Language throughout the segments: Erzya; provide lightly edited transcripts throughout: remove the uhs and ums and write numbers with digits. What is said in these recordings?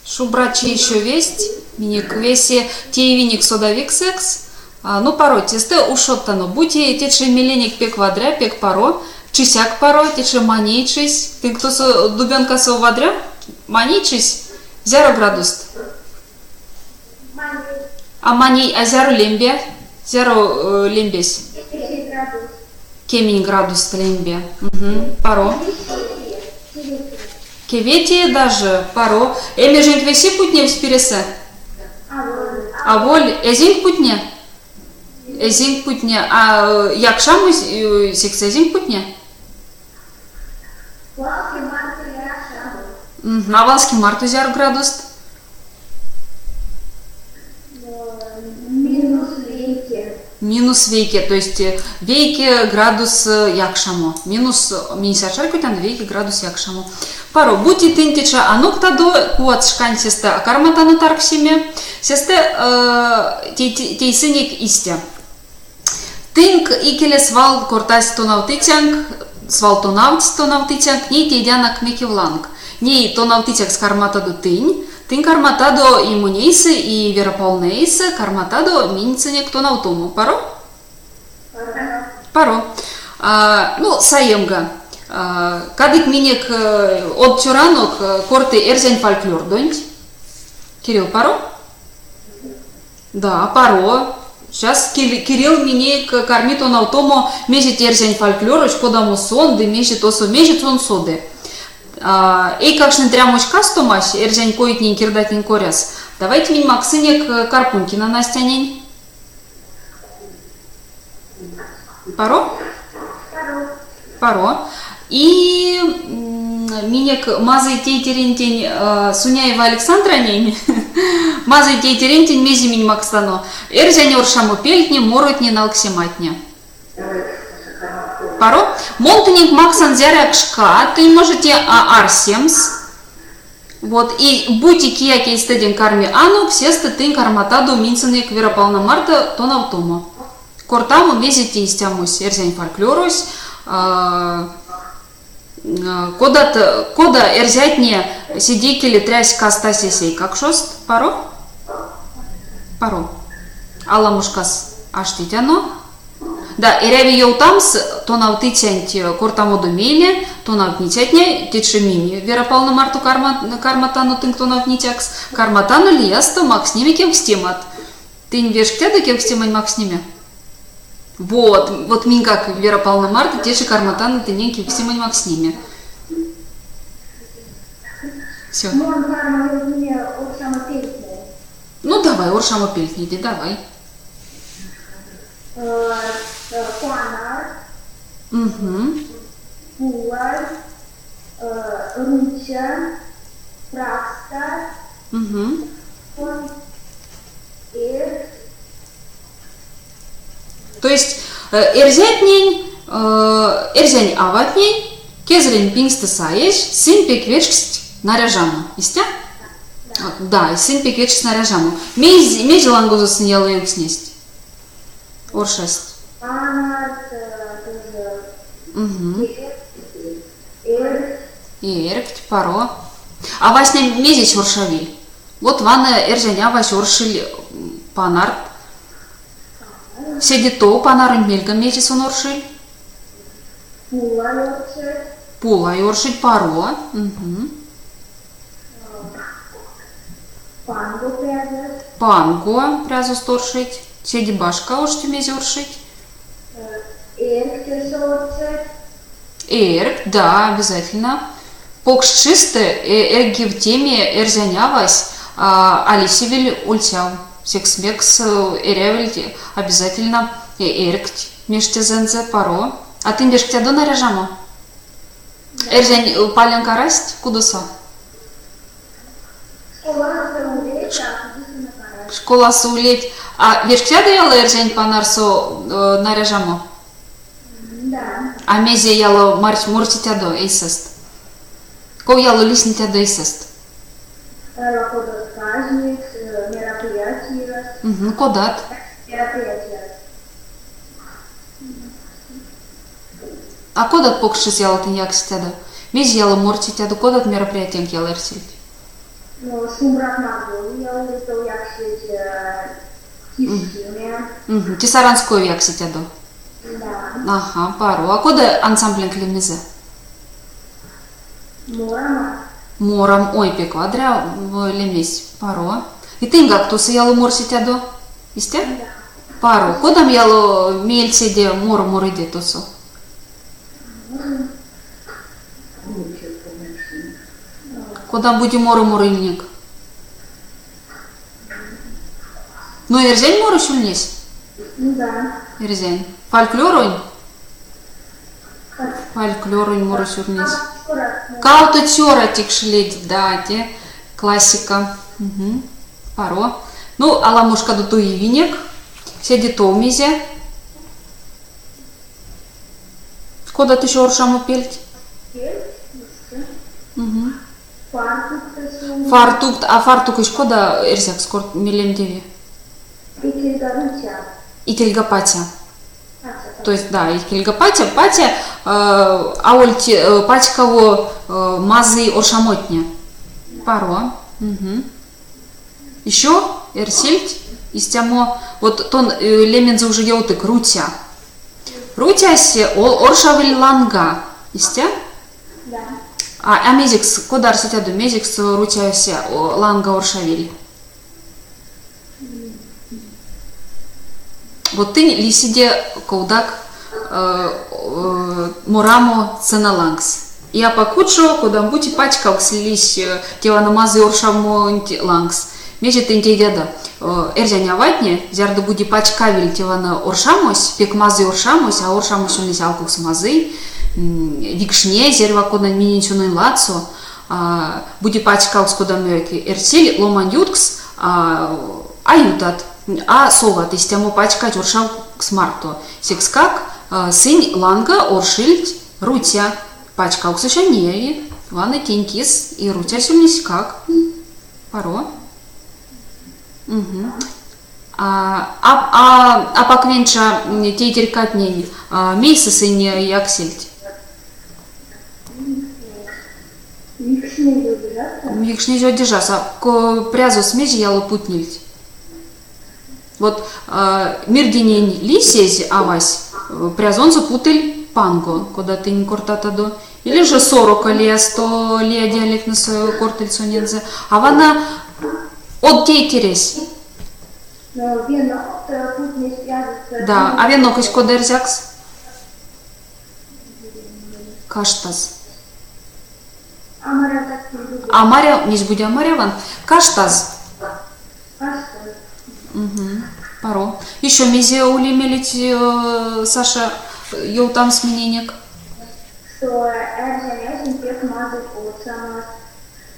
Шумбрачи еще весть, минек весе теевинек содавиксэкс. Ну, паро, тестэ ушодтано. Бути течи меленек пек вадря, пек паро, чисяк паро, течи маней чись. Тынк тосо Дубенкасо вадря? Маней чись? Зяро градуст? А маней, а зяро лембе? Зяро лембесь? Кемень градуст лембе. Угу, паро. Кеветее даже, паро. Эмеженть весе путневсь пиресэ? Аволь. Эзинк путне? Эзинк путне. А якшамось секс эзинк путне? А валске марто зяро градуст? Минус вейке. Минус вейке, то есть вейке градус якшамо. Минус, минь чарькодтяно, вейке градус якшамо. Паро, бути тынь течи аноктадо кувать шкань сестэ а карматано таргсеме, сестэ тейсынек истя. Тынк икеле свал кортась тонавтыцянк, свал тонавтсь тонавтыцянк, ней тейдянок мекевланг. Ней тонавтыцякс карматадо тынь, тынь карматадо и монь эйсэ, и Вера Павловна эйсэ, карматадо минь-цинек тонавтомо. Паро? Паро. А, ну, саемга. Кадык минек од цёранок корты эрзянь фольклордонть. Кирилл, паро? Да, паро. Сейчас Кирилл минек карми тонавтомо мезе те эрзянь фольклорось, кодамо сон ды мезе тосо, мезе сон соды. Эйкакштнень трямось кастомась эрзянь койтнень кирдатнень коряс. Давайте минь максынек Карпунькина Настянень. Паро? Паро. И минек мазый тейтерентень Суняева Александранень, мазый тейтерентень мезе минь макстано? Эрзянь оршамо пельтне, моротне, налксематне. Паро? Мон тыненк максан зярыя шка, тынь можете арсемс. Вот, и бути кияк эйстэденк карми анок, сестэ тынь карматадо минсенек Вера Павловна марто тонавтомо. Кортамо, мезе те истямось эрзянь фольклорось, кодат, кода эрзятне седикеле трясть-кастасть эсь эйкакшост, паро? Паро. Аламошкас аштетяно. Да, эряви ёвтамс, тонавтыцянть кортамодо мейле тонавтницятне, течи минь Вера Павловна марто карматано тынк тонавтницякс, карматано лиясто макснеме кевкстемат. Тынь вешктядо кевкстемань макснеме? Вот, вот миньгак Вера Павловна марто течи карматано тыненк кевкстемань макснеме. Все. Ну давай, оршамопельтнеде, давай. Панар, Пулай, Руця, Пракста, Эрк. То есть эрзятнень, эрзянь аватнень кезэрень пингстэ саезь сынь пек вечксть наряжамо. Истя? Да, сынь пек вечксть наряжамо. Мейсь лангозо сынь яла ёвкснесть? Оршасть. Панарт, тоже. Эркть. Эркть, паро. А васня мезесь оршавиль? Вот вана эрзянь авась оршиль панарт. Седе тов панаронть мельга мезе сон оршиль? Пулай оршить. Пулай оршить, паро. Угу. Панго прязост. Панго прязост оршить. Седе башка оштё мезе оршить? Эрк оршить. Эрк, да, обязательно. Покшчистэ эрьгивтеме эрзянь авась а лисевель ульцяв. Секс мекс эрявельть обязательно эркть мештезэнзэ, паро. А тынь вешктядо наряжамо? Эрзянь палянк арасть кудосо? Школасо улеть, а кудосо арасть. Школасо улеть. А вешктядо яла эрзянь панарсо наряжамо? Да. А мезе яла морситядо эйсэст? Ков яла лиснитядо эйсэст? Кодат праздник, мероприятия. Угу, кодат? Мероприятия. А кодат покшчис яла тынь яксетядо? Мезе яла морсетядо, кодат мероприятиянк яла эрсильть? Ну, Шумбрат Мордовия ули, тов яксить киштеме. Угу. Те Саранскоев яксетядо? Да. Ага, паро. А кода ансамблянк лемезэ? Морам. Морам. Ой, пек вадря лемесь. Паро. И тыньгак тосо яла морсетядо? Истя? Да. Паро. Кодамо яла меельцеде моро морыде тосо? Кода-бути моро морыльник. Ну, эрзянь морось ульнесь? Ну да. Эрзянь. Фольклоронь? Фольклоронь морось ульнесь. Кавто цёра тикшелеть, да, те классика. Угу. Паро. Ну, аламошкадо туевинек. Седе тов мезе? Кодат ещё оршамо пельть? Угу. Фартукт, а фартукось кода эрзякс лемдеви? Икельгапатя. Икельгапатя. То есть, да, икельгапатя, патя, аволь пачкаво мазый оршамотне. Паро. Угу. Еще эрсильть истямо, вот тон лемензэ уже ёвтык, руця. Руцясь оршавиль ланга, истя? Да. А мезекс, кода арсетядо, мезекс руцясь ланга оршавиль? Вот тынь лисиде колдак морамо сцена лангс. И апак учо кода-бути пачкавкс лиссь те вана мазый оршамонть лангс. Мезе тынь тейдядо? Эрзянь аватне, зярдо-бути пачкавиль те вана оршамось, пек мазый оршамось, а оршамось ульнесь алкукс мазый, викшнезь эрьва кодань минень-сюнонь ладсо, бути пачкавкс кодамо эрсиль ломань юткс, а ютат, а соват истямо пачкать оршавкс марто. Секскак сынь ланга оршильть руця. Пачкавксось а неяви. Ваны тень кис и руцясь ульнеськак. Паро. Угу. Апак венча тейтерькатнень мейсэ сынь яксильть? Викшнезь одежасо? Викшнезь одежасо. Прязост мезе яло путнильть? Вот мирденень лисезь авась прязонзо путыль панго, кода тынь кортатадо. Или же сорока лиясто лия диалектнэсэ кортыльть сонензэ. А вана од тейтересь. Венок путнесь прязост. Да, а венокось кода эрзякс? Каштаз. А Маря, мезть бути а маряван? Каштаз. Каштаз. Угу. Паро. Еще мезе ули мелеть, Саша, ёвтамс миненек? Что эрзянь пек мазый оршамось.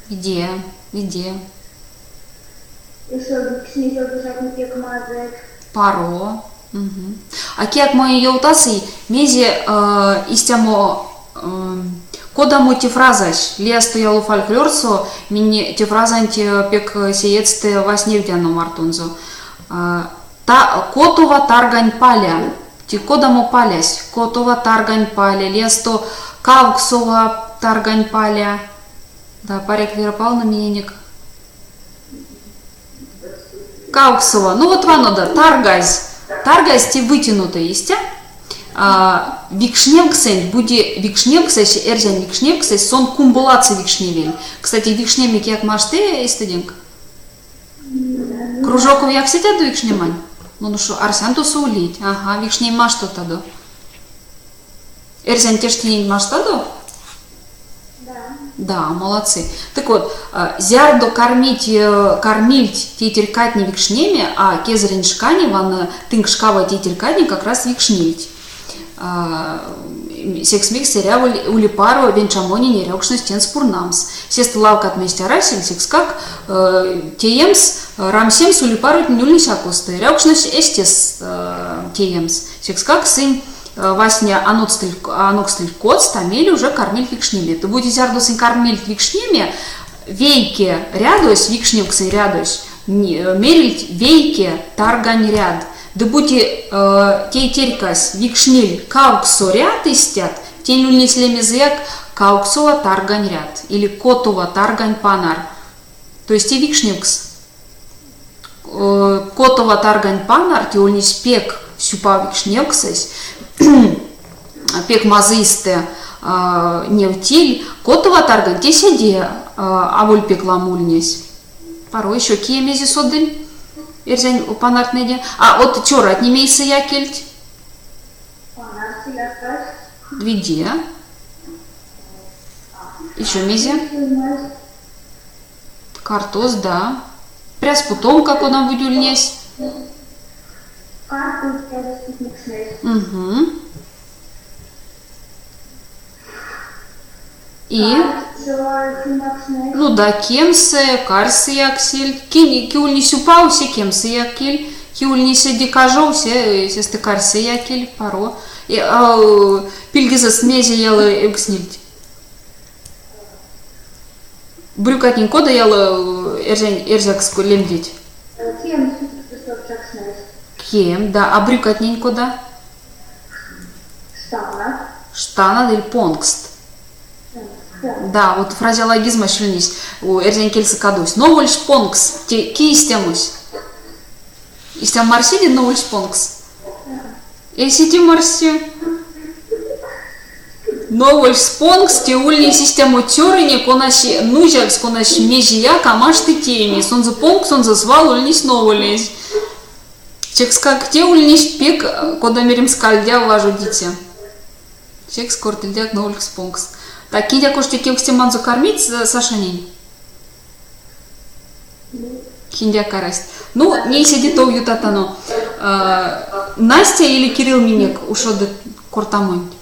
Виде, виде. Еще викшнезь одежатне пек мазыйть. Паро. Угу. А кияк монень ёвтасы, мезе истямо кодамо те фразась лиясто яло фольклорсо минь те фразанть пек сеедьстэ вастневтяно мартонзо. Та котова таргань паля. Те кодамо палясь? Котова таргань паля, лиясто кавксова таргань паля. Да, паряк Вера Павловна миненек Кавксова. Ну вот вано, да, таргазь. Таргазь те вытянутое, истя? Викшневксэнть, бути викшневксэсь, эрзянь викшневксэсь, сон кумбо ладсо викшневель. Кстати, викшнеме кияк машты эйстэденк? Кружоков яксетядо викшнемань? Ну, ну шо, арсян тосо улить. Ага, викшнем маштотадо. Эрзянь тештиненть маштадо? Да. Да, молодцы. Так вот, зярдо кармить, кармильть тейтерькатне викшнеме, а кезэрень шкане вана тынк шкава тейтерькатне как раз викшнильть. Секс мекс эряволь ули паро венчамонень эрявкшнось тенст пурнамс. Сестэ лавкат мезть арасельть, секскак теемс, рамсемс ули паротнень ульнесь а косто. Эрявкшнось эстест теемс. Секскак сынь васня анокстыльть коцт, а мейле уже кармильть викшнеме. Ды бути зярдо сынь кармильть викшнеме, вейке рядось, викшневксэнь рядось, мерильть вейке таргань ряд. Ды бути тейтерькась викшниль кавксо ряд истят, Тень ульнесь лемезэяк кавксова таргань ряд или котова таргань панар. То есть те викшневкс. Котова таргань панар те ульнесь пек сюпав викшневксэсь, пек мазыйстэ невтиль. Котова таргань те седе аволь пек ламо ульнесь. Паро еще кие мезе содыль эрзянь панартнэде. А од цёратне мейсэ якильть? Виде. Еще мезе? Картоз, да. Пряс путомка кода-бути ульнесь. Угу. И? Ну да, кемсэ, карьсэ яксильть. Ки, ки ульнесь сюпав, се кемсэ якиль. Ки ульнесь седе кажов, се сестэ карьсэ якиль. Паро. И, а, пильгезэст мезе яла эвкснильть? Брюкатнень кода яла эрзянь эрзякс лемдить? Кем. Кем, да. А брюкатнень кода? Штанат. Штанат или понкст. Да, вот фразеологизмась ульнесь эрзянь кельсэ кадовсь. Новольсь понкс, те ки истямось? Истя марсиде новольсь понкс? Эсиде марсе? Новольсь понкс, те ульнесь истямо цёрыне, конась нузякс, конась мезеяк а машты тееме. Сонзэ понксонзо свал ульнесь новолезь. Секскак те ульнесь пек, кода меремс, кальдя важодиця. Секс кортыльдяк новолькс понкс. Так, киньгак оштё кевкстеманзо кармить Сашанень? Киньгак арасть. Ну, ней седе тов ютатано. Настя или Кирилл минек ушоды кортамонть?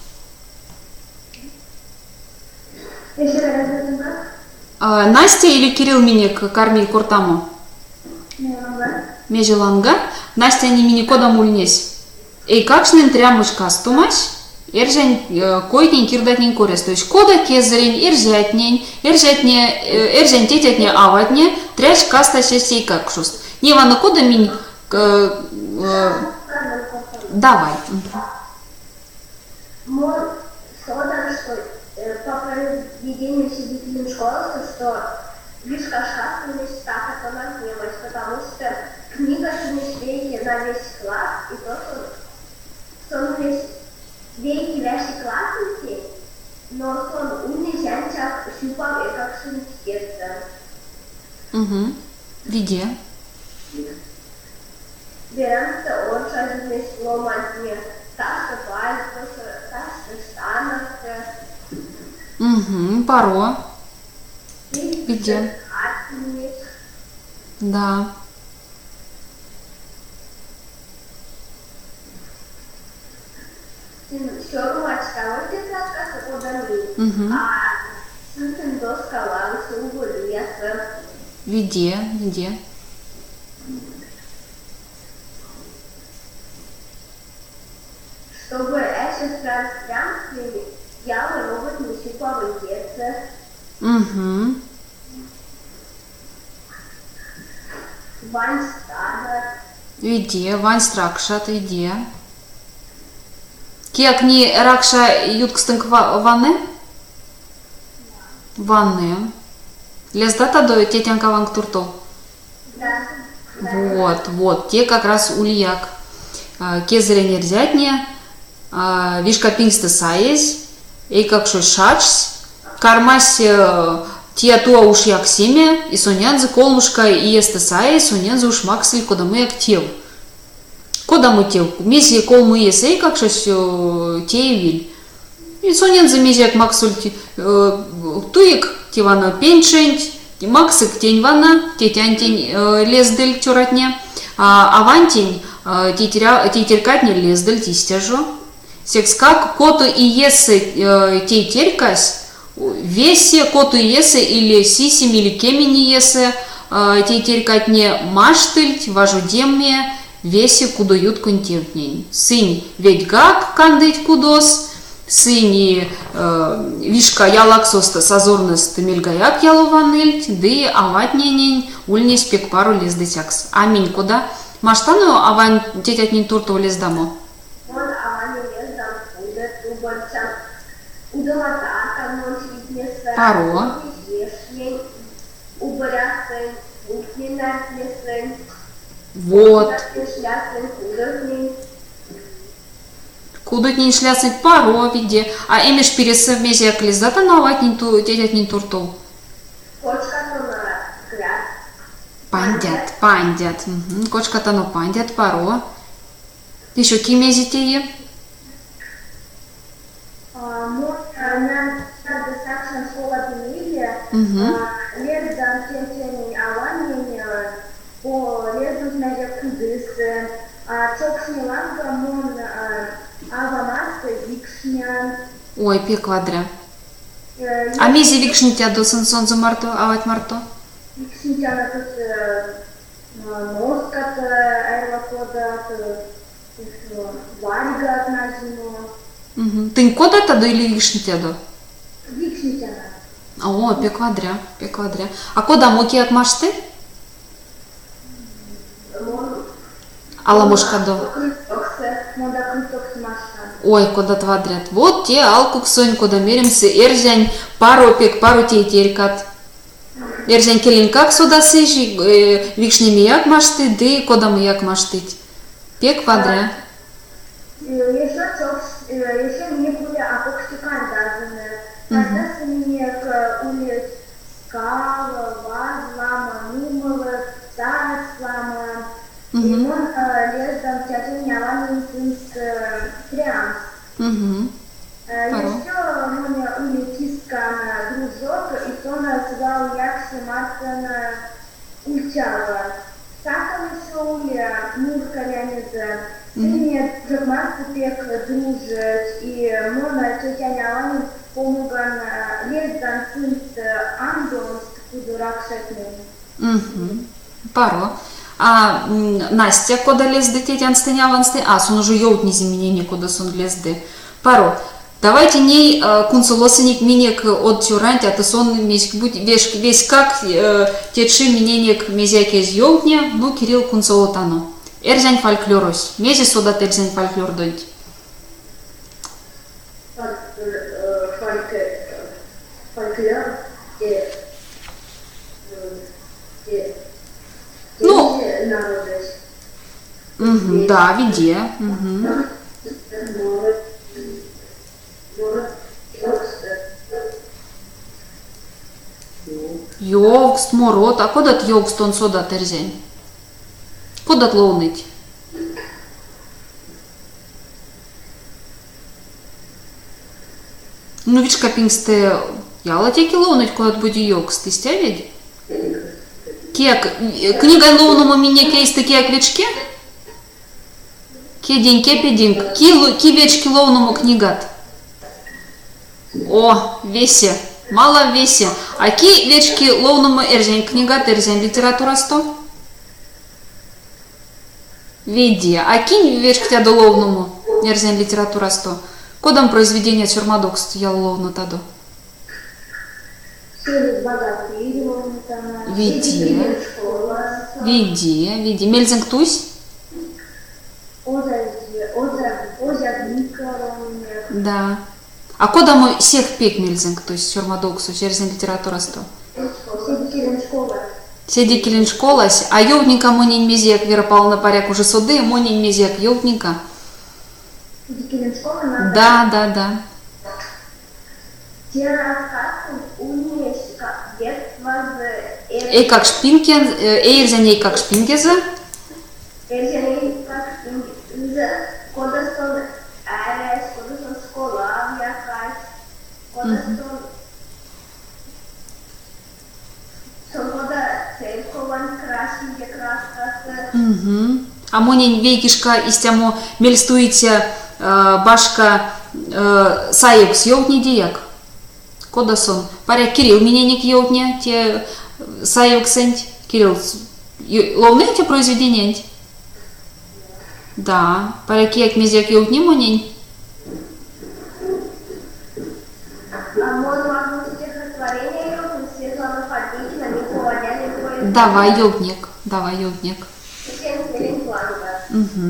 Настя или Кирилл минек карми кортамо? Мезе ланга? Настя минек кодамо ульнесь? Эйкакштнень трямось кастомась эрзянь койтнень кирдатнень коряс. То есть кода кезэрень эрзятнень, эрзятне, эрзянь тетятне-аватне трясть кастасть эсь эйкакшост. Не вана кода минь давай. Мон содан, что по произведению сидительным школасо, что вишка шкасто стака тонавтнемась, потому что книгась ульнесь вейке на весь класс, и то, что сон ульнесь вейке весе классонтень, но сон ульнесь ансяк сюпав эйкакшонть кедьсэ. Угу. Виде. Беряньстэ оршазь ульнесть ломантне, ташто пальтосо, ташто штанасо. Угу, паро. Виде. Да. Сёрмадстоволь тетрадкасо кода минь, а сынст доска лангсо уголиясо. Виде, виде. Чтобы эсест трямс яла роботни сюпавонь кедьсэ. Угу. Вансть стадат. Виде, вансть ракшат, виде. Кияк не ракша юткстонк ваны? Ваны. Лездатадо тетянк-аванк туртов? Да. Вот, вот, те как раз улияк. Кезэрень эрзятне вишка пингстэ саезь, эйкакшось шачсь, кармась тия-туа уш яксеме, и сонензэ колмошка иестэ саезь, сонензэ уш максыль кодамояк тев. Кодамо тев? Мезе колмо иесэ эйкакшось теевиль? И сонензэ мезеяк максыльть туик те вана пенченть, максык тень вана, тетянтень лездыль цёратне, а авантень тейтерькатне лездыльть истя жо. Секскак кото иесэ тейтерькась, весе кото иесэ или сисем или кемень иесэ тейтерькатне маштыльть важодеме весе кудоютконь тевтнень. Сынь ведьгак кандыть кудос, сынь и вишка ялаксост сазорнэст мельгаяк яла ваныльть, ды аватненень ульнесь пек паро лездыцякс. А минь кода? Маштано авань тетятнень туртов лездамо? Мон аванень лездан кудо, уборцям. Удома тарка мон витнеса. Паро. Уборясынь, пултнэнь нардтнесынь. Вот. Шлясынь кудотнень. Кудотнень шлясыть паро, виде. А эмеж пиресэ мезеяк лездатано аватнень тетятнень туртов? Кочкатано грядт. Пандят, пандят. Угу. Кочкатано пандят, паро. Еще ки мезе теи? Мон сакшнан школадо мейле, лездан тетянень, аванень, лездамс мезе кудосо. Чокшне ланга мон авам марто викшнян. Ой, пек вадря. А мезе викшнетядо сонзэ марто, авать марто? Викшнетяно тут носкат, эрьва кодат, варьгат на зиму. Угу. Тынь кодатадо или викшнетядо? Викшнетяно. О, пек вадря, пек вадря. А кодамо кияк машты? Аламошкадо. Ой, кодат вадрят. Вот те алкуксонь, кода меремс, эрзянь паро пек паро тейтерькат. Эрзянь келенькак содасызь, викшнемеяк машты, ды кодамояк маштыть. Пек вадря. Ещё ещё минек ули а покшке кардазынек. Кардазсо минек улить скал, ваз ламо, нумолот, саразт ламо. И мон лездан тетянень-аванень сынст трямс. Ещё монь ули кискам Дружок, и сон свал якси мартон ульцява. Сакам ещё ули Мурка лемезэ. Сынь дружок марто пек дружить, и мон тетянь-аванень помоган лездан сынст андомс кудо ракшатнень. Угу. Паро. А Настя кода лезды тетянстэнь-аванстэнь? А, сон уже ёвтнизе миненек, кода сон лезды. Паро. Давайте ней кунсолосынек минек од цёранть, а то сон мезть-бути веськак течи миненек мезеяк эзь ёвтне. Ну, Кирилл, кунсолотано. Эрзянь фольклорось. Мезе содат эрзянь фольклордонть? Фольклор те те Ну, народось. Угу, да, виде. Угу. Ёвкст, морот. А кодат ёвкст тон содат эрзянь? Кодат ловныть? Ну, вишкапингстэ ялатеке ловныть кодат-бути ёвкст, истя ведь? Кияк книгань ловномо минек эйстэ кияк вечки? Кедень кепединк. Ки, ки вечки ловномо книгат? О, весе. Мало весе. А ки вечки ловномо эрзянь книгат, эрзянь литературасто? Виде. А кинь вечктядо ловномо эрзянь литературасто? Кодамо произведения сёрмадовкст яла ловнотадо? Виде. Виде, виде. Мельзэнк тусь? Да. А кодамо сех пек мельзэнк тусь сёрмадовксось эрзянь литературасто? Седикелень школась. А ёвтника монень мезеяк, Вера Павловна, паряк уже соды, монень мезеяк ёвтника. Седикелень школа надо. Да, да, да. Те рассказсонть ульнесь детствазо Эйкакшпингензэ, эрзянь эйкакшпингезэ. Эрзянь эйкакшпингезэ, кода сон эрясь, кода сон школав якась, кода сон сон кода церькованть красинзе краскасо. Угу. А монень вейкишка истямо мельстуиця башка саевкс ёвтнедеяк? Кода сон? Паряк, Кирилл миненек ёвтне те саевксэнть? Кирилл, ловнынк те произведениянть? Да. Паряк, кияк мезеяк ёвтни монень? А мон могу стихотворение ёвтнемс Светлана Фадейкина Микола Дядя Давай, ёвтнек, давай, ёвтнек. Тиринь ланга. Угу.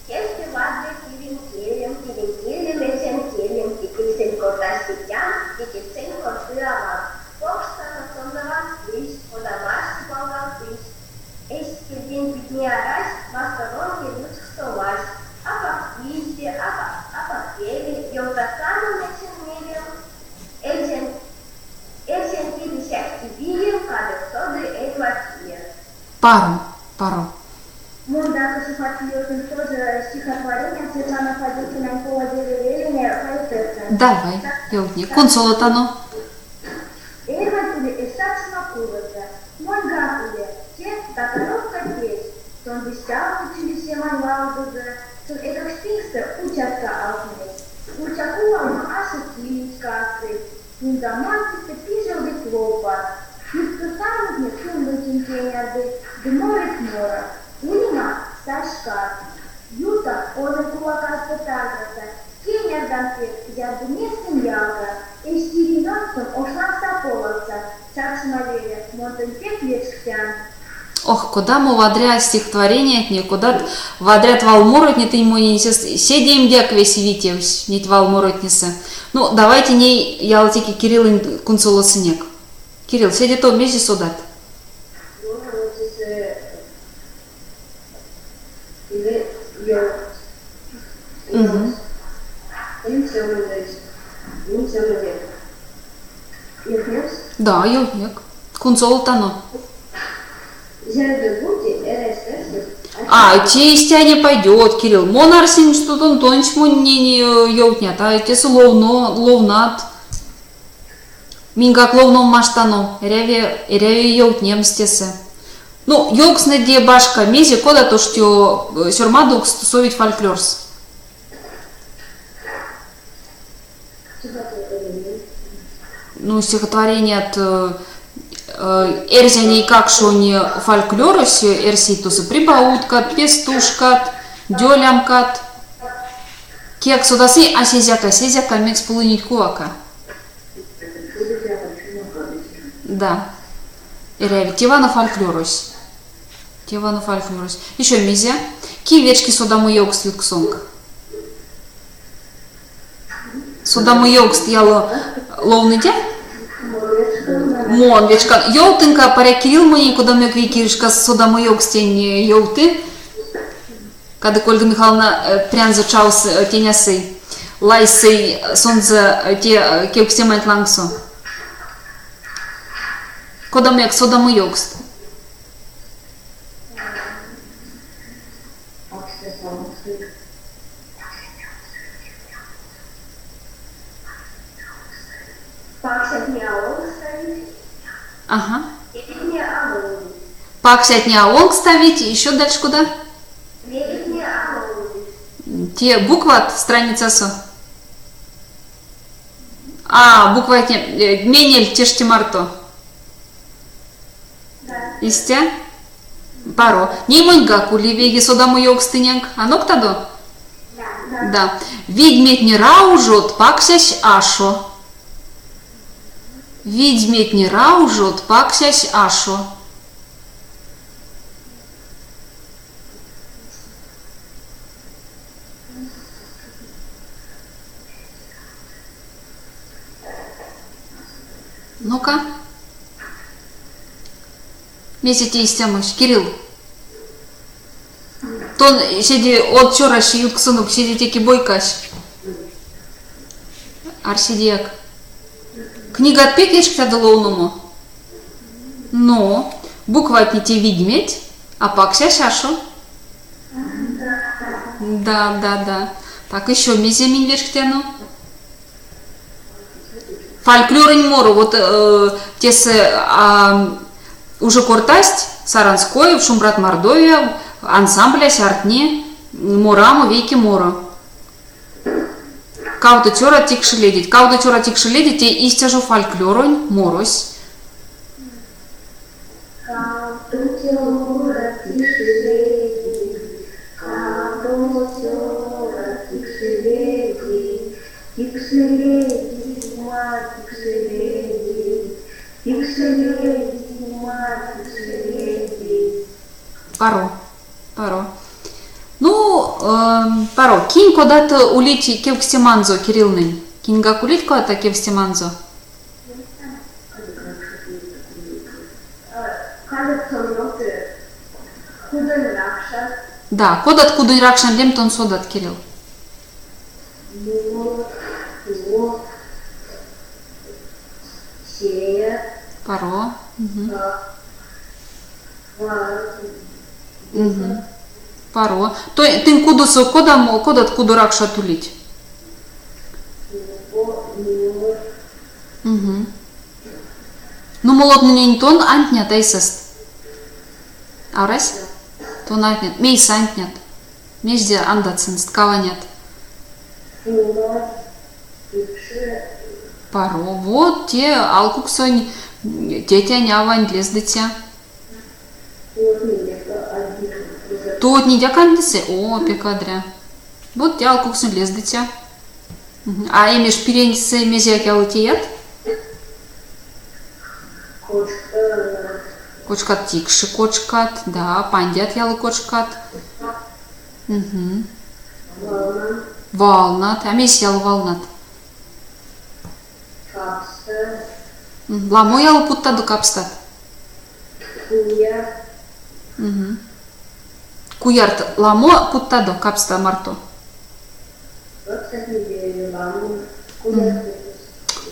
Сехте вадря тиринь келем, тиринь келем, эрзянь келем, те тесэнь кортась. Теке тень корты авам. Покш стакасонзо ванстызь, кода маштсь сюпалгавтызь. Эсь кирдинь питне арась, масторонть юткс совась. Апак визде, апак пеле, ёвтаса мон эсень мелем, Эрзянь эрзянь келесь сехте виев, кадык соды эрьва кие. Паро, паро. Мон, да, хочу патриотом тоже стихотворение Светлана Фадейкинань Поводеле велине поэтесса. Давай, ёвтнек. Кунсолотано. Эрьванть ули эсь чачома кудозо. Моньгак уле, те Татаровка песь. Сонзэ сялгить чилисемань валдозо, сон эйкакшпингстэ уцяска алтнесь. Ульця кувалма ашо килейть касыть, тунда мазыйстэ пижелдыть лопат. Ютксо нармунтне тундонтень кенярдыть ды морыть моро. Улема, сась шкаст. Ютан озынь кувакасто таркасо, кенярдан пек, зярдо несынь ялгат. Эсь тиринь ёнксом ошлангс а полавтса. Чачома веле, мон тонь пек вечктян. Ох, кодамо вадря стихотворениятне, кодат вадрят валморотне тынь монень седеемдяк весе витевсь неть валморотнесэ. Ну, давайте ней ялатеке Кириллэнь кунсолосынек. Кирилл, седе тов мезе содат? Да, ёвтнек. Кунсолотано. А, те истя не пойдет, Кирилл. Мон арсинь, что тон тонсь монень ёвтнят, а тесэ ловно, ловнат. Миньгак ловном маштано, эряви, эряви ёвтнемс тесэ. Ну, ёвкстнэде башка, мезе, кодат оштё сёрмадовкст совить фольклорс? Ну, стихотвореният эрзянь эйкакшонь фольклорось эрсить тосо прибауткат, пестушкат, дёлямкат. Кияк содасы, а сезяка, сезяка, мекс пулынеть кувака? Да. Эряви. Те вана фольклорось. Те вана фольклорось. Еще мезе? Ки вечки содамо ёвкст ютксонк? Содамо ёвкст яло ловныде? Мон вечкан. Ёвтынка, паряк Кирилл монень кодамояк вейке содамо ёвкстень ёвты. Кадык Ольга Михайловна прянзо чавсь тенясэй, лайсэй сонзэ те кевкстеманть лангсо. Кодамояк содамо ёвкст. Паксятне а онкставить. Ага. Велетне а ловныть. Паксятне а онкставить. Еще дальше куда? Велетне а ловныть. Те букват страницасо. А, букватне менель теште марто. Да. Истя? Паро. Ней моньгак ули вейке содамо ёвкс тыненк. Аноктадо? Да. Да. Видьметне раужот, паксясь ашо. Видьметне раужот, паксясь ашо. Ну-ка. Мезе те истямось? Кирилл. Тон седе од цёрась ютксонок седе теке бойкась. Арседеяк. Книгат пек вечктядо ловномо? Но букватне те видьметь, а паксясь ашо. Да, да, да. Так, еще мезе минь вечктяно? Фольклоронь моро, вот тесэ уже кортасть Саранскоев, Шумбрат Мордовия, ансамблясь ардтни морамо вейке моро. Кавто цёрат тикше ледить. Кавто цёрат тикше ледить, те истя жо фольклоронь морось. Кавто цёрат тикше ледить, кавто цёрат тикше ледить, тикше ледить, ма тикше ледить, тикше ледить, ма тикше ледить. Паро, паро. Ну, паро. Кинь кодат улить кевкстеманзо Кириллнэнь? Киньгак улить кодат кевкстеманзо? Кадык сон ёвты кудонь ракшат. Да, кодат кудонь ракшань лемть тон содат, Кирилл? Нумоло, туво, сея. Паро. Паро. Тынь кудосо кодамо, кодат кудоракшат улить? Нумоло. Угу. Нумолотненень тон анднят эйсэст? Арась? Тон анднят. Мейс анднят? Мезде андат сынст, каванят? Тумо, тикше. Паро. Вот те алкуксонь тетянь-авань лездыця. Тувотнедяк анднесэ? О, пек вадря. Вот те алкуксонь лездыця. А эмеж пиреньсэ мезеяк яла теят? Кочкат тикше кочкат, да, пандят яла кочкат. Угу. Валнат. А мейс яла валнат? Капста. Ламо яла путтадо капстат? Куяр. Угу. Куярт ламо путтадо капста марто?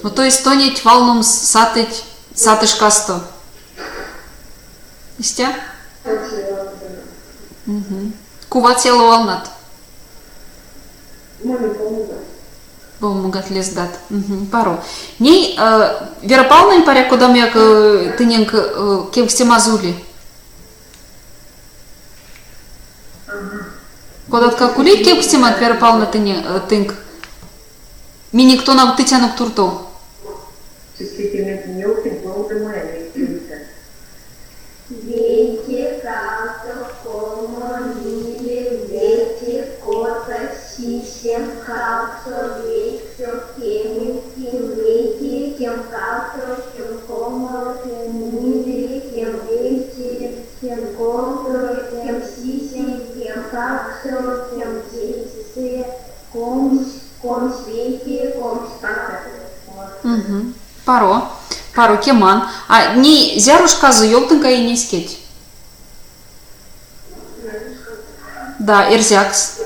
Ну, то есть тонеть валномс сатыть сатышкасто? Истя? Угу. Кувать яла валнат? Помогат лездат. Угу. Паро. Ней Вера Павловнань паряк кодамояк тыненк кевкстемазо ули? Кодаткак улить кевкстемат, Вера Павловна, тынк? Минек тонавтыцянок туртов. Чувствительность ёвтынк нолдымо невтемстэ. Вейке, кавто, колмо, ниле, вете, кото, сисем, кавксо, вейксэ, кемень, кемвейке, кемкавксо, кемколмо, кемниле, кемвейке, кемкото, кемсисем, кемкавксо, кемвейксэ, 20, 21, 22. Угу. Паро. Паро, кеман. А ней зяро шказо ёвтынка инескеть? Да, эрзякс.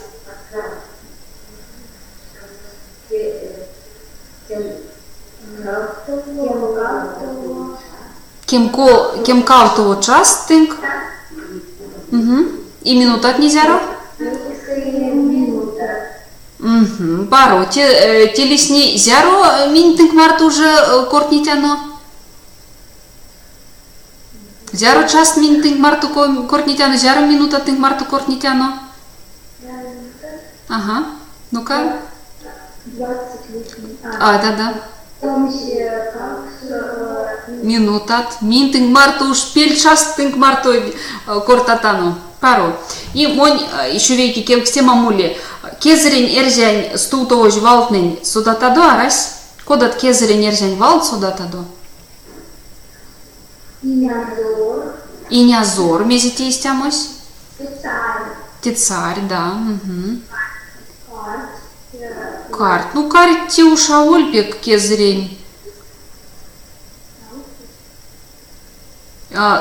Кемко, кемкавтово част тынк. Угу. И минутатне зяро? Угу. Паро. Те, те лисни зяро минь тынк марто уже кортнетяно? Зяро част минь тынк марто кортнетяно, зяро минута тынк марто кортнетяно? Ага. Ну-ка. 28. А, да-да. Минутат. Минь тынк марто уш пельчас тынк марто кортатано. Паро. И монь еще вейке кевкстемам ули. Кезэрень эрзянь стувтовозь валтнэнь содатадо, арась? Кодат кезэрень эрзянь валт содатадо? Инязор. Инязор. Мезе те истямось? Те царь. Те царь, да. Угу. Карть. Карть. Ну, карть те уш аволь пек кезэрень.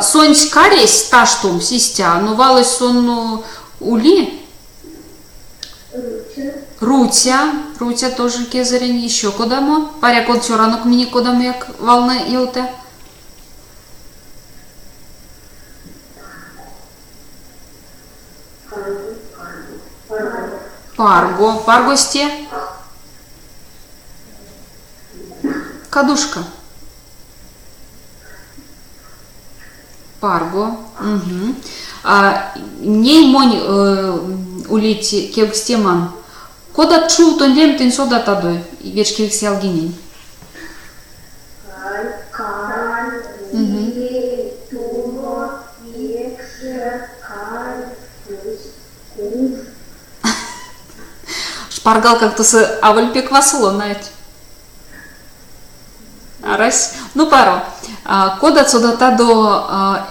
Сонсь каресь таштомсь истя, но валось сон ну, ули. Руця. Руця. Руця тоже кезэрень. Еще кодамо? Паряк од цёранок минек кодамояк валнэ ёвты? Парго. Паргось те? Кадушка. Парго. Угу. А, ней монь э, улить кевкстеман. Кодат чувтонь лемть тынь содатадо вечкевикс ялгинень? Каль, каль, килей, туво, пекше, каль, куз. Шпаргалка тосо аволь пек васоло, нать. Арась. Ну, паро. Кодат содатадо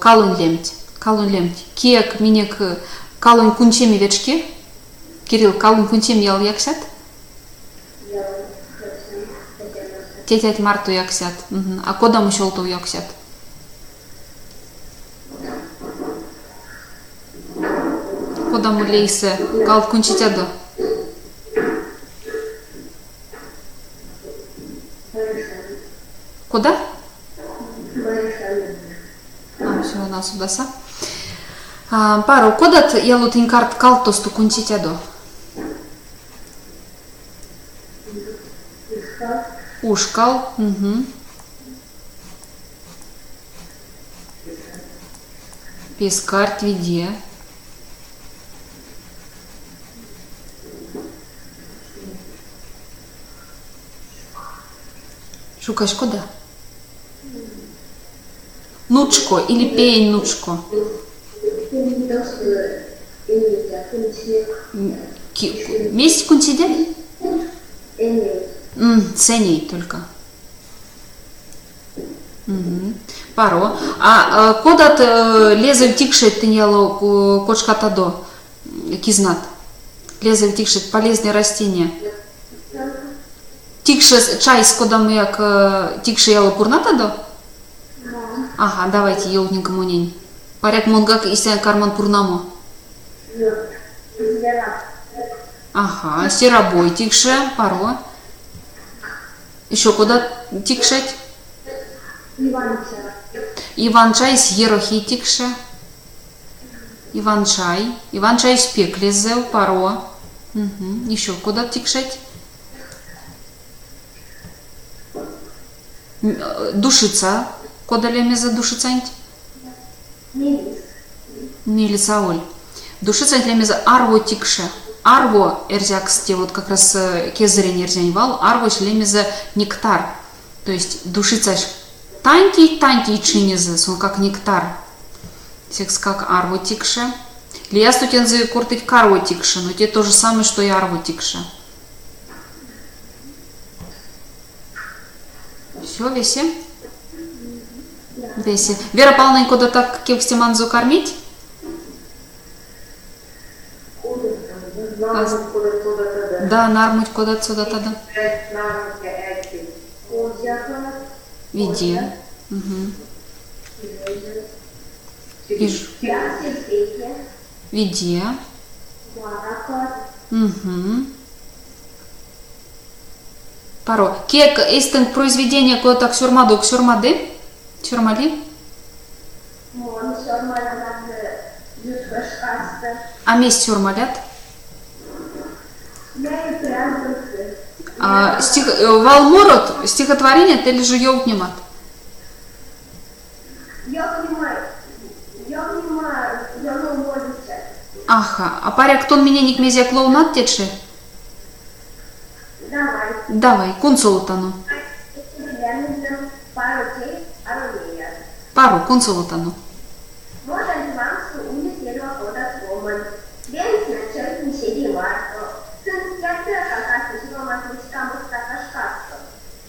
калонь лемть? Калонь лемть. Кияк минек калонь кунчеме вечки? Кирилл, калонь кунчеме яла яксят? Тетять марто яксят. А кодамо сёлтов яксят? Кодамо лейсэ калт кундсетядо? Кода? А, все, у нас удаса. А, паро, кодат яло тынь карт калт тосто кундсетядо? Ушкал. Угу. Пескарть виде. Щукась кода? Нучко или пеень нучко? Мезть кундседе? Сэней только. Паро. А кодат лезэв тикшеть тынь яло кочкатадо кизнат? Лезэв тикшеть, полезные растения. Тикше чайс кодамояк тикше яло пурнатадо? Ага, давайте ёвтнинк монень. Паряк монгак истя карман пурнамо? Ага, серобой тикше, паро. Еще кодат тикшеть? Иван-чай. Иван-чайсь ерохий тикше. Иван-чай. Иван-чайсь пек лезэв, паро. Угу. Еще кодат тикшеть? Душица. Кода лемезэ душицанть? Мелис. Мелиса аволь. Душицанть лемезэ арво тикше. Арво эрзякс те вот как раз кезэрень эрзянь вал, арвось лемезэ нектар. То есть душицась тантей-тантей чинезэ, сон как нектар. Секскак арво тикше. Лиясто тензэ кортыть карво тикше, но те то же самое, что и арво тикше. Все, весе? Весе. Вера Павловна, кода так кевкстеманзо кармить? Да, нармунть кодат содатадо? Виде. Угу. Виж. Виде. Угу. Паро. Кияк эйстэнк произведения кодатак сёрмадовк сёрмады? Сёрмали? Мон сёрмалян ютко шкасто. А мезть сёрмалят? Я и прям души. А, стих, валморот, стихотворение или же ёвтнемат? Ёвтнема, ёвтнема, ёно молиця. Аха. А паряк тон миненек мезеяк ловнат течи? Давай. Давай, кунсолотано. Паро, кунсолотано. Моданть лангсо улить эрьва кодат ломанть. Веенстнэ чавить седей марто, сынст зярдояк а кадсызь ломантне ськамост стака шкасто.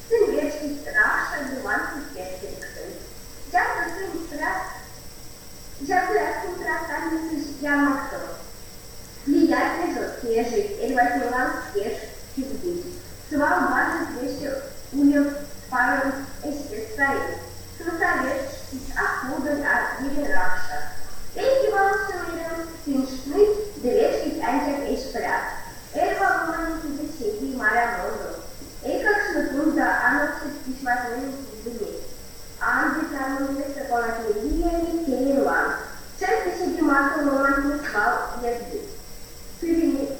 Сынь вечкить ракшат ды ванстыть пертьпельксэнть. Зярдо сынь пряст Зярдояк сынь пряст а мисызь ярмакто. Лиятне жо кежейть, эрьватнень лангс кеж кирдить. Свал бажить весе улемс паронть эстест саемс. Сынст а вечксызь а кудонь, а вирень ракшат. Вейке валсо меремс, сынь шныть ды вечкить ансяк эсь пряст. Эрьва ломаненть ули седей марямозо. Эйкакштне тунда анокстыть письматненень кундынеть. Андыть нармунтнесэ, конатне лиянить телень лангс. Чевте седей марто ломантне свал лездыть сыретненень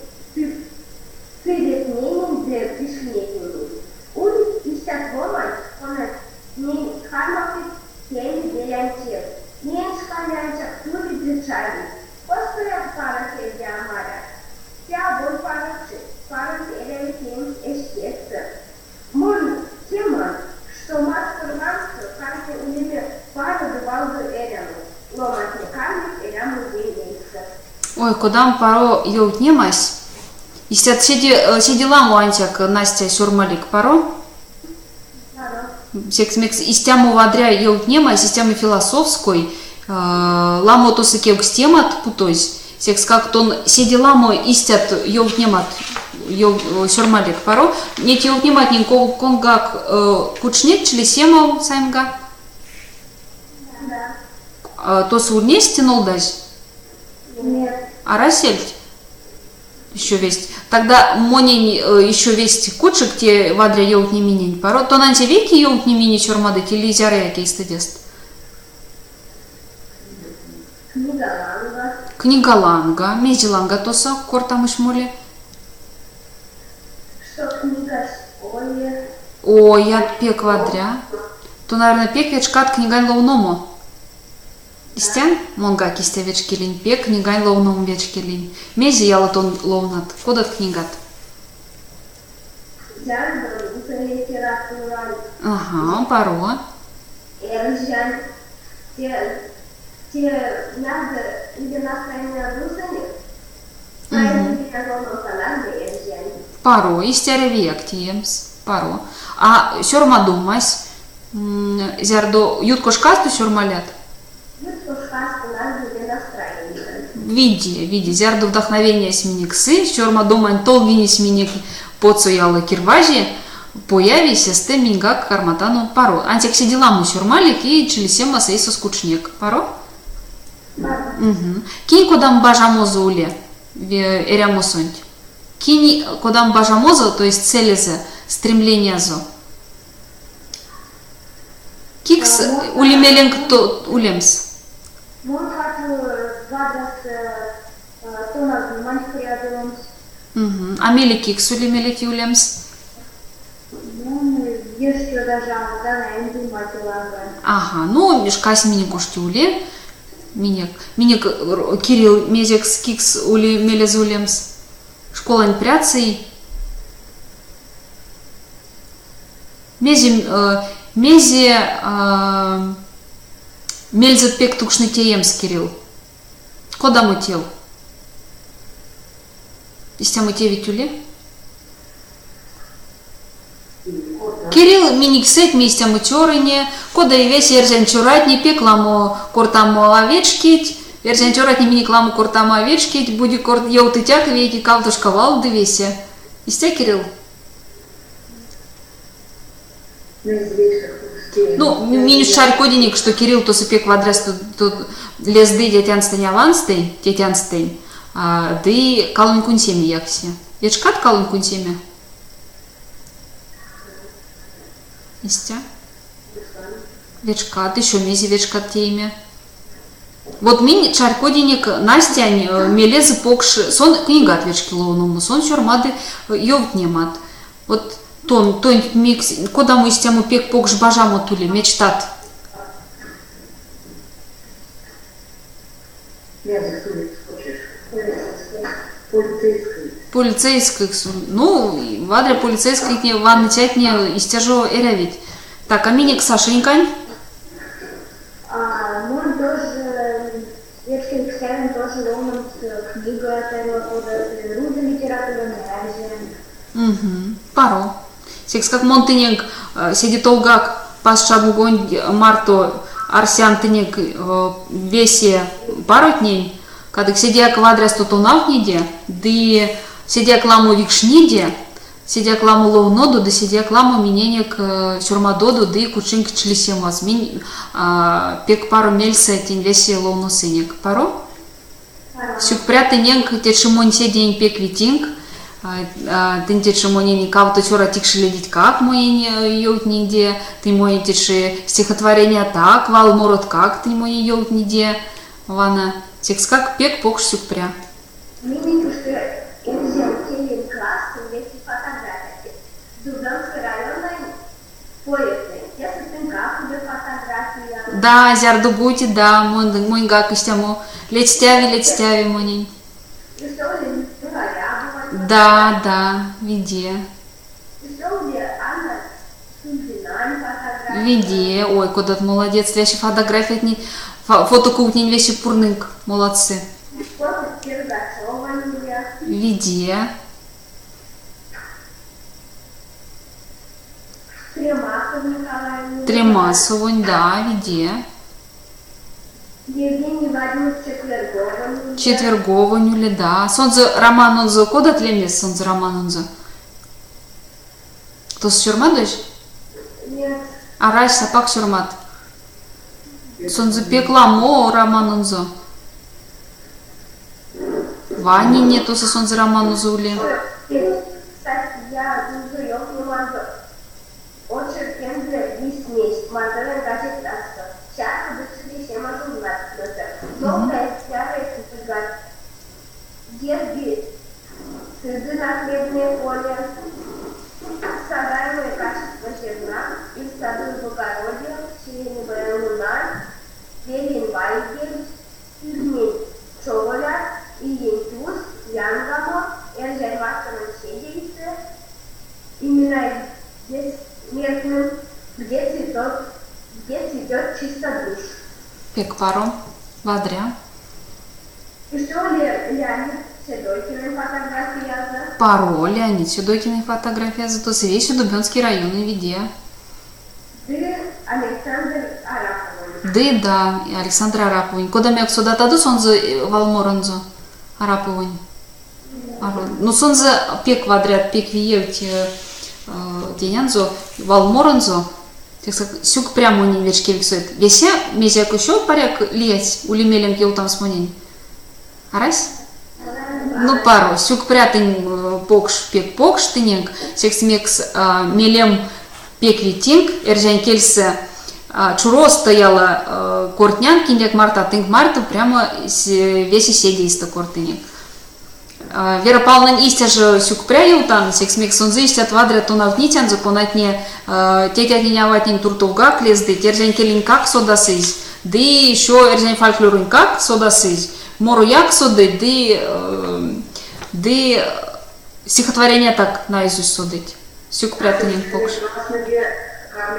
ды вишкинетненень. Улить истят ломанть, конатнень кармавтыть тееме берянь тев. Неень шкане ансяк тюрить ды чавить. Костояк паро тевде а марят. Те аволь парочи, паронть эряви теемс эсь кедьсэ. Мон кеман, што мастор лангсо карми улеме паро ды валдо эрямо, ломантне кармить эрямо ве мельсэ. Ой, кодамо паро ёвтнемась. Истят седе, седе ламо ансяк Настя сёрмалик, паро? Паро. Секс мекс истямо вадря ёвтнемась, истямо философской, ламо тосо кевкстемат путозь, секскак тон седе ламо истят ёвтнемат Сёрмалек паро. Неть ёвтнематнень конгак кучнек Чилисемав саемга? Да. Тосо ульнесть нолдазь? Нет. Арасельть? Еще весть. Тогда монень еще весть кучик те вадря ёвтнеминень паро. Тонанте вейке ёвтнемине сёрмадыть или зярыя эйстэдест? Книга ланга. Книга ланга. Мезе ланга тосо кортамось моли? Что книгась ой. Оят пек вадря. То, наверное, пек вечкат книгань ловномо. Истя? Монгак истя вечкилинь. Пек книгань ловномо вечкилинь. Мезе яла тон ловнат? Кодат книгат? Зярдо литературань. Ага, паро. Эрзянь. Те, те надо или настроение рузань, Паро, истя эрявияк теемс. Паро. А сёрмадомась, зярдо ютко шкасто сёрмалят? Ютко шкасто надо настроение. Виде, виде. Зярдо вдохновениясь минек сы, сёрмадомань толгинесь минек потсо яла кирвази, появи, сестэ миньгак карматано паро. Ансяк седе ламо сёрмалик и Чилисемас эйсэст кучнек. Паро? Паро. Кинь кодамо бажамозо уле эрямосонть? Кинь кодамо бажамозо, то есть целезэ, стремлениязо? Кикс ули меленк улемс? Мон хочу вадряс тонавтнеманть прядомс. А меле кикс ули мелеть улемс? Ну, ещё даже амодан думать ланга. Ага, ну, шкась минек оште уле. Минек, минек Кирилл мезекс кикс ули мелезэ улемс? Школань прядсы. Мезе, мезе мельзэть пек тукшны теемс, Кирилл? Кодамо тев? Истямо тев ведь ули? Кирилл минексэть истямо цёрыне, кода и весе эрзянь цёратне пек ламо кортамо а вечкить, эрзянь цёратне минек ламо кортамо а вечкить, бути ёвтытяк вейке кавтошка вал ды весе. Истя, Кирилл? Ну, минь чарькодинек, что Кирилл тосо пек вадрясто лезды тетянстэнь-аванстэнь, тетянстэнь, ды калонь кундсеме якси. Вечкат калонь кундсеме? Истя? Вечкат, еще мезе вечкат тееме? Вот минь чарькодинек Настянь мелезэ покш, сон книгат вечки ловномо, сон сёрмады ёвтнемат. Вот тон, тонть мекс, кодамо истямо пек покш бажамот ули, мечтат? Полицейской. Полицейскойкс. Ну, вадря полицейскойтне, ванныцятне истя жо эрявить. Так, а минек Сашенькань? А, мон тоже вечкиликсэлинь тоже ловномс книга рузонь литературань, эрзянь. Угу. Паро. Секскак мон тыненк седе товгак пазчангонть марто арсян тыненк весе паротнень, кадык седеяк вадрясто тонавтниде, ды седеяк ламо викшниде, седеяк ламо ловнодо ды седеяк ламо миненек сёрмадодо ды кучинк Чилисемас. Минь пек паро мельсэ тень весе ловносынек. Паро? Сюкпря тыненк, течи монь седеень пек витинк. Тынь течи монень кавто цёра тикше ледитькак моень ёвтниде, тынь монень течи стихотворениятак, валмороткак тынь монень ёвтниде. Вана, секскак пек покш сюкпря. Минек эштё эрзянь келень классо весе фотографият. Дубёнской райононь поэтнэнь. Тесэ тыньгак уле фотография. Да, зярдо-бути, да, моньгак истямо ледстяви, ледстяви монень. Эштё уле Рябова. Да, да, виде. Эштё уле Анна Сульдинань фотография. Виде. Ой, кодат молодец, весе фотографиятне, фотокувтнень весе пурнынк, молодцы. Фото Сергачевань уле. Виде. Тремасов Николай. Тремасовонь, да, виде. Евгений Вадимович Четвергов. Четверговонь уле, да. Сонзэ романонзо, кодат лемест сонзэ романонзо? Тосо сёрмадозь? Нет. Арась, апак сёрмадт. Сонзэ пек ламо романонзо. Ванине тосо сонзэ романозо ули. Статьянзо ёвтнеманзо очеркензэ лиснесть Мордовиянь газетасо, Сятко ды Чилисема журналтнэсэ. Нолдась зярыя книгат, Гербициды на хлебное поле, Слагаемое качество зерна и в саду и в огороде, Сиреневая луна, Велень вайгельть, Сырнень човалят, Иень тюс, Янгамо, Эрзянь масторонть седейсэ, Имена бессмертным, Где цветет, где цветет чистодуш. Пек паро. Вадря. Эштё Леонид Седойкинэнь фотографиязо. Паро, Леонид Седойкинэнь фотографиязо, тосо весе Дубёнский райононь виде. Ды Александр Араповонь. Ды, да, Александр Араповонь. Кодамояк содатадо сонзэ валморонзо, Араповонь? Ну, сонзэ пек вадрят, пек виевть тенянзо, валморонзо. Сюкпря монень вечкевиксэть. Весе, мезеяк ещё паряк лиясь, ули меленк ёвтамс монень? Арась? Ну, паро, сюкпря тынь покш, пек покш тыненк, секс мекс мелем пек витинк, эрзянь кельсэ чуросто яла кортнян, киньгак марто, тынк марто прямо весе седейстэ кортынек. Вера Павловнань истя жо сюкпря ёвтан, секс мекс сонзэ истят вадря тонавтницянзо, конатне тетятнень-аватнень туртовгак лездыть, эрзянь келентькак содасызь, ды ещё эрзянь фольклоронтькак содасызь, морояк содыть, ды ды стихотворениятак наизусть содыть. Сюкпря тыненк покш.